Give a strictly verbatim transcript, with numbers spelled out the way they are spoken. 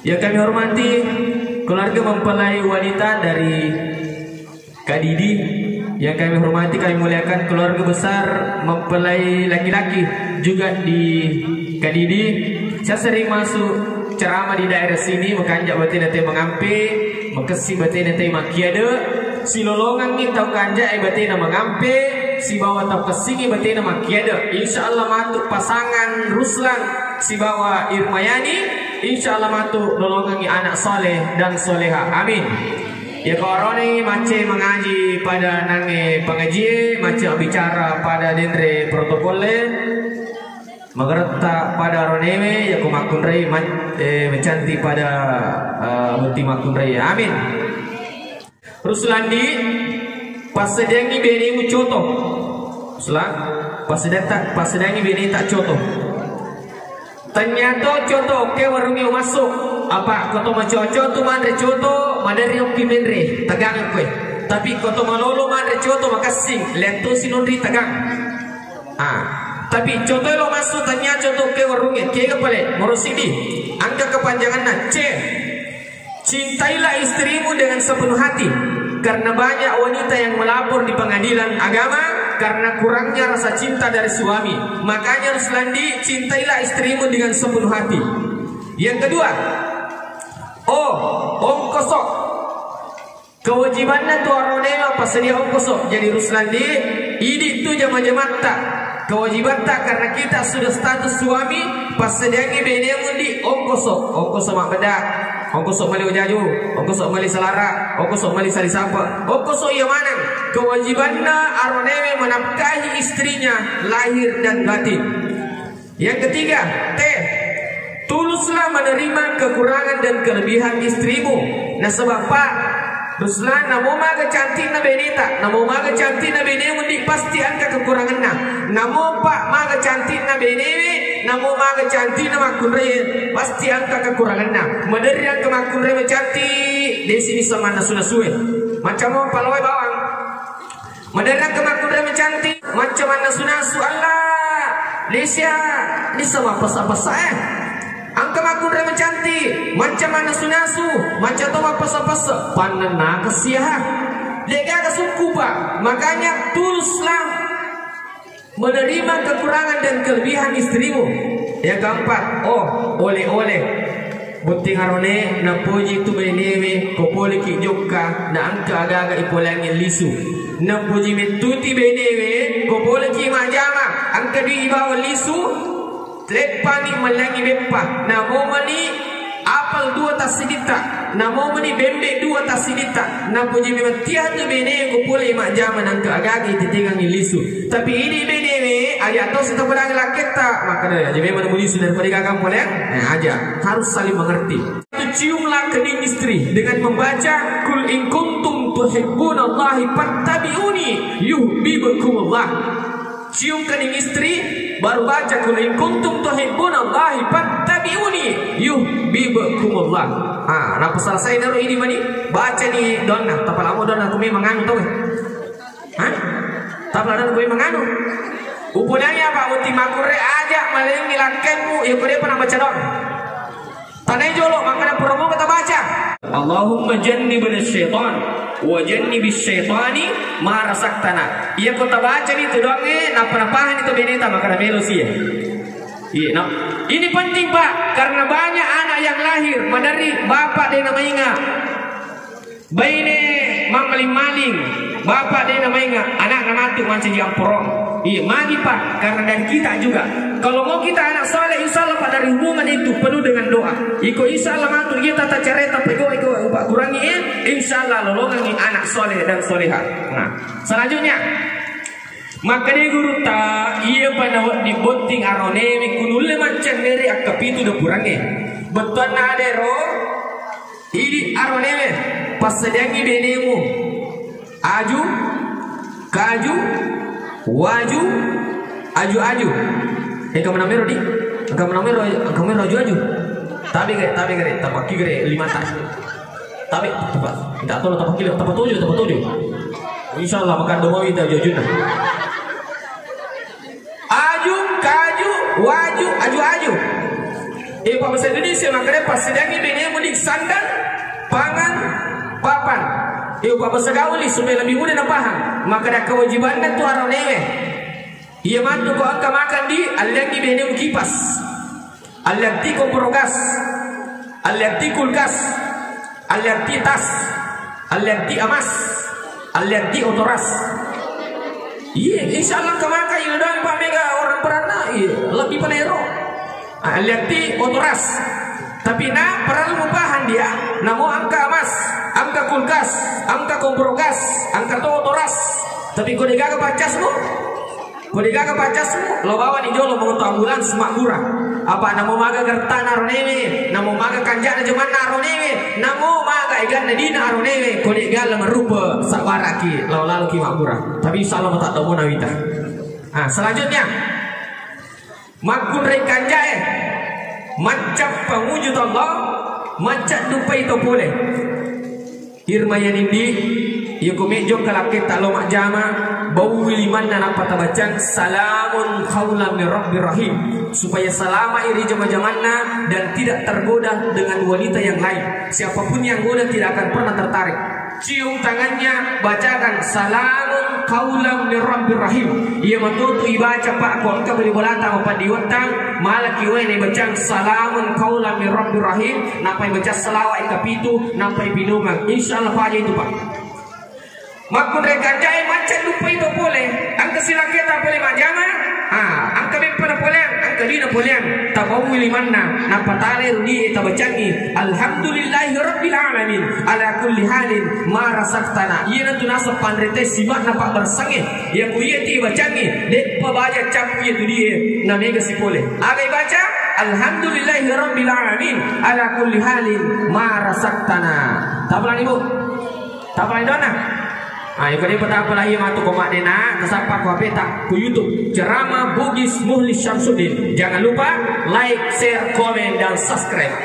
Yang kami hormati keluarga mempelai wanita dari Kak Didi, yang kami hormati, kami muliakan keluarga besar mempelai laki-laki juga di Kak Didi. Saya sering masuk ceramah di daerah sini, makanja batena te mengampe, makessi batena te makiade, silolongangi tau kanja e batena mengampe, sibawa tau kessingi batena makiade. Insya Allah matu pasangan Ruslan sibawa Irmayani, insya Allah matu lolongangi anak soleh dan soleha. Amin. Iya ko aronai macca mangaji pada nangnge pangajie, macca bicara pada denre protokolle, magaretta pada aronewe, iya ko makkunrai, mac-, eh, mencantik pada, eh, botting makkunrai. Amin. Ruslandi, passediangngi benemu coto. Ruslan, passedia-, passediangngi beneta coto. Tenniato coto okke warungnge massu. Apa ko to macoco tu manre coto, maderri okki menre, tegang koe. Tapi ko to malolo manre coto makessing, lettu sinunri tegang. Ah, tapi coto lo massu, tennia coto okke warungnge, kega pale, moro sidi. Angka kepanjanganna C. Cintailah istrimu dengan sepenuh hati, karena banyak wanita yang melapor di pengadilan agama karena kurangnya rasa cinta dari suami. Makanya Ruslandi, cintailah istrimu dengan sepenuh hati. Yang kedua, oh, ongkoso. Kewajibanna tu aronewe passedia ongkoso. Jadi Ruslandi, idi tu jama-jamatta. Kewajibatta karena kita sudah status suami, passediangngi benemu di ongkoso. Ongkoso mabbeda, ongkoso mali wajaju, ongkoso mali salara, ongkoso mali salisapa, ongkoso iya maneng. Kewajibanna aronewe menafkahi istrinya lahir dan batin. Yang ketiga, T. Tuluslah menerima kekurangan dan kelebihan istrimu. Nasaba, Pak, Ruslan, namo maga cantikna beneta, namo maga cantikna benemu, ndi, pasti engka kekuranganna. Namo, Pak, maga cantikna benewe, namo maga cantikna makkunraie, pasti engka kekuranganna. Maderri engka makkunrai macantik, desi bisa mannasu-nasue. Macam apa lawai bawang? Maderri engka makkunrai macantik, macca mannasu-nasu, Allah, Lesia, lisa mappessa-pessa, eh. Engka makkunrai macantik, macca mannasu-nasu, macca to mappessa-pessa, pannennaka sia, ha. Degaga sukku, Pak. Makanya tuluslah menerima kekurangan dan kelebihan istrimu. Yang keempat, oh, oleh-oleh. Botting arone, napoji tu benewe, ko poleki jokka, na engka aga-aga ipoleangngi lisu. Napoji mettuti benewe, ko poleki majjama, engka dui ibawa lisu, leppani melleangngi beppa. Namo mani apel dua tassiditta, namo mani bembe dua tassiditta. Napoji memettia tu benewe, ko pole majjama, na engka aga-aga itetengangngi lisu. Tapi idi benewe, aja to sitapedangi lakketta, makkeda aja memang mulisu daripada gagang poleang. Eh, aja, harus saling mengerti. Ciumlah kening istri dengan membaca, "Qul in kuntum tuhibbunallahi fattabi'uni yuhibbukumullah." Cium kening istri, baru baca, "Qul in kuntum tuhibbunallahi fattabi'uni yuhibbukumullah." Ah, nappa selesai daro idi mani, baca ni doanna, tapalamo doanna, kumi manganu tau. Hah? Tapalamo kumi manganu. Upodangi apa, uti makure aja malengi lakkemu, ya kode pernah baca doang. Tanai jolo, makkeda pura moga tabaca. Allahumma jannibna syaitan wa jannibis syaitani ma razaqtana. Iya ko tabaca ni tu doangnge, nappa napahani tu beneta, makkeda melo sia. Iya, no. Ini penting, Pak, karena banyak anak yang lahir, maderri bapak de namainga. Baine mammaling-maling, bapak de namainga, anakna matu mancaji amporong. Iya, magi, Pak, karena dari kita juga. Kalau mau kita anak soleh, insya Allah, Pak, dari hubungan itu penuh dengan doa. Iko insya Allah matu, iya tata careta pegawai ko Pak kurangi, eh, insya Allah lolongangi anak soleh dan soleha. Nah, selanjutnya, makkeda gurutta, iya pa nawedding botting aronewe kunulle maccennere akkapitu dapurangnge. Bettuanna adero, idi aronewe, passadiangngi benemu. Aju, kaju, waju, aju-aju. Engka menamero di, engka menamero, engka menamero aju-aju. Tabe gare, tabe gare, tapakki gare limata. Tabe, tapa, tidak tahu tapakki, tapatuju, tapatuju. Insya Allah makan domawi aju-ajuna. Aju, kaju, waju, aju-aju. Eh, Pak Besar Indonesia, makanya pas sedangnya benemu Sandang, pangan, papan. Iyo, Pak, basa gauli supaya lebih mudah napahang. Maka ada kewajibanna tu aronewe. Iya matu ko engka makan di, alliangi benemu kipas. Allianti kompor gas. Allianti kulkas. Allianti tas. Allianti amas. Allianti otoras. Iya, insya Allah engka makan, iya doang Pak, mega orang peranna, iya, lebih panero. Ah, lihat ti otoras. Tapi na perlu mupahan dia. Namo angka emas, angka kulkas, angka kompor gas, angka to otoras. Tapi ko degaga paccasmu, ko degaga paccasmu, lo bawa ni jolo mongoto ambulans maggura. Apa namo maga gertana aronewe, namo maga kanjana jemanna aronewe, namo maga eganna dina aronewe, ko degaga merupa sabaraki, lo lalo ki maggura. Tapi insya Allah tak temu nawita. Ah, selanjutnya. Makkunrai kanjae, macca pangujut Allah, macca dupai to pole. Irma yanindi, yako mejo kalakketta lo majjama, baui limanna nappa tabacang, salamun qaulan min rabbir rahim. Supaya selama iri jama-jamanna dan tidak tergoda dengan wanita yang lain. Siapapun yang goda tidak akan pernah tertarik. Cium tangannya, bacakan, "Salamun qaulan min rabbir rahim." Iya matotu ibaca, Pak, ko engka bali bolata mapaddiwettang, malaki wae naibacang, "Salamun qaulan min rabbir rahim," nappa ibaca salawat ikapitu, nappa ipinungang. Insya Allah paja itu, Pak. Makkunrai kanjae macca dupai to pole, engka silakketa pole majjama, ah, engka beppa na poleang, engka dui na poleang, tabaui limanna, nappa tare rudi e tabacangi, "Alhamdulillahi rabbil alamin, ala kulli halin ma razaqtana." Iyanatu naseng panrete sima'na pabbaressangnge, iya ku iya ti bacangi, de'pa baja cappu iya tu die, na mega sipole. Aga ibaca? "Alhamdulillahi rabbil alamin, ala kulli halin ma razaqtana." Tapalani, Bu. Tapalani dona. Ayo, kode peta apalagi matu ko madena, tasappa ko H P ta, ku YouTube, Ceramah Bugis Muhlis Syamsuddin. Jangan lupa like, share, komen, dan subscribe.